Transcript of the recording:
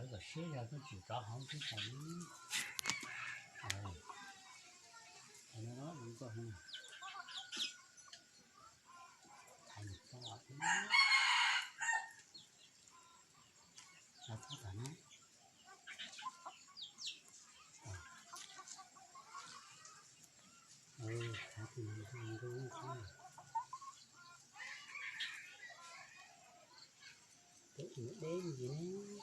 Lawv kom siab yog koj tsis rov hauv xwb tau li. Thaiv no los zoo nkauj heev. Thaiv no txhob, txhob tom na. Thaiv tus no zoo nkauj, tus no deb ntsis ne.